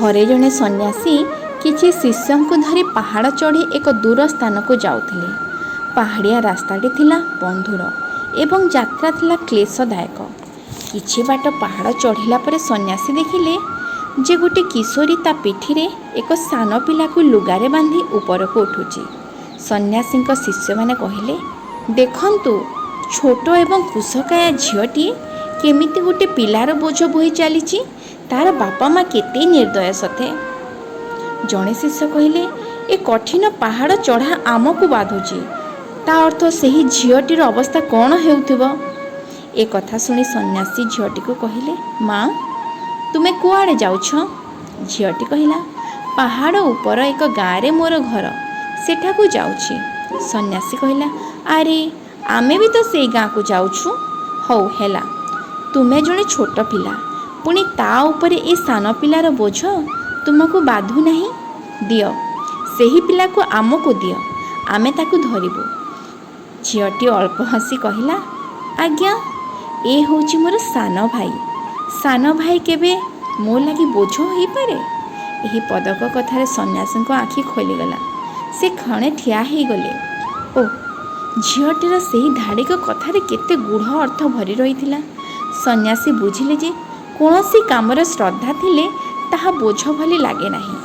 ଥରେ ଜଣେ ସନ୍ନ୍ୟାସୀ କିଛି ଶିଷ୍ୟଙ୍କୁ ଧରି ପାହାଡ଼ ଚଢ଼ି ଏକ ଦୂର ସ୍ଥାନକୁ ଯାଉଥିଲେ। ପାହାଡ଼ିଆ ରାସ୍ତାଟି ଥିଲା ବନ୍ଧୁର ଏବଂ ଯାତ୍ରା ଥିଲା କ୍ଲେଶଦାୟକ। କିଛି ବାଟ ପାହାଡ଼ ଚଢ଼ିଲା ପରେ ସନ୍ନ୍ୟାସୀ ଦେଖିଲେ ଯେ ଗୋଟେ କିଶୋରୀ ତା ପିଠିରେ ଏକ ସାନ ପିଲାକୁ ଲୁଗାରେ ବାନ୍ଧି ଉପରକୁ ଉଠୁଛି। ସନ୍ନ୍ୟାସୀଙ୍କ ଶିଷ୍ୟମାନେ କହିଲେ, ଦେଖନ୍ତୁ, ଛୋଟ ଏବଂ କୁଶକାୟା ଝିଅଟିଏ କେମିତି ଗୋଟେ ପିଲାର ବୋଝ ବୋହି ଚାଲିଛି। ତାର ବାପା ମା କେତେ ନିର୍ଦ୍ଦୟ ସତେ! ଜଣେ ଶିଷ୍ୟ କହିଲେ, ଏ କଠିନ ପାହାଡ଼ ଚଢ଼ା ଆମକୁ ବାଧୁଛି, ତା ଅର୍ଥ ସେହି ଝିଅଟିର ଅବସ୍ଥା କ'ଣ ହେଉଥିବ? ଏ କଥା ଶୁଣି ସନ୍ନ୍ୟାସୀ ଝିଅଟିକୁ କହିଲେ, ମା, ତୁମେ କୁଆଡ଼େ ଯାଉଛ? ଝିଅଟି କହିଲା, ପାହାଡ଼ ଉପର ଏକ ଗାଁରେ ମୋର ଘର, ସେଠାକୁ ଯାଉଛି। ସନ୍ନ୍ୟାସୀ କହିଲା, ଆରେ, ଆମେ ବି ତ ସେଇ ଗାଁକୁ ଯାଉଛୁ। ହଉ ହେଲା, ତୁମେ ଜଣେ ଛୋଟ ପିଲା, ପୁଣି ତା ଉପରେ ଏ ସାନ ପିଲାର ବୋଝ ତୁମକୁ ବାଧୁ ନାହିଁ? ଦିଅ, ସେହି ପିଲାକୁ ଆମକୁ ଦିଅ, ଆମେ ତାକୁ ଧରିବୁ। ଝିଅଟି ଅଳ୍ପ ହସି କହିଲା, ଆଜ୍ଞା, ଏ ହେଉଛି ମୋର ସାନ ଭାଇ। ସାନ ଭାଇ କେବେ ମୋ ଲାଗି ବୋଝ ହୋଇପାରେ? ଏହି ପଦକ କଥାରେ ସନ୍ନ୍ୟାସୀଙ୍କ ଆଖି ଖୋଲିଗଲା। ସେ କ୍ଷଣେ ଠିଆ ହେଇଗଲେ। ଓଃ, ଝିଅଟିର ସେହି ଧାଡ଼ିକ କଥାରେ କେତେ ଗୂଢ଼ ଅର୍ଥ ଭରି ରହିଥିଲା! ସନ୍ନ୍ୟାସୀ ବୁଝିଲେ ଯେ କୌଣସି କାମରେ ଶ୍ରଦ୍ଧା ଥିଲେ ତାହା ବୋଝ ଭଳି ଲାଗେ ନାହିଁ।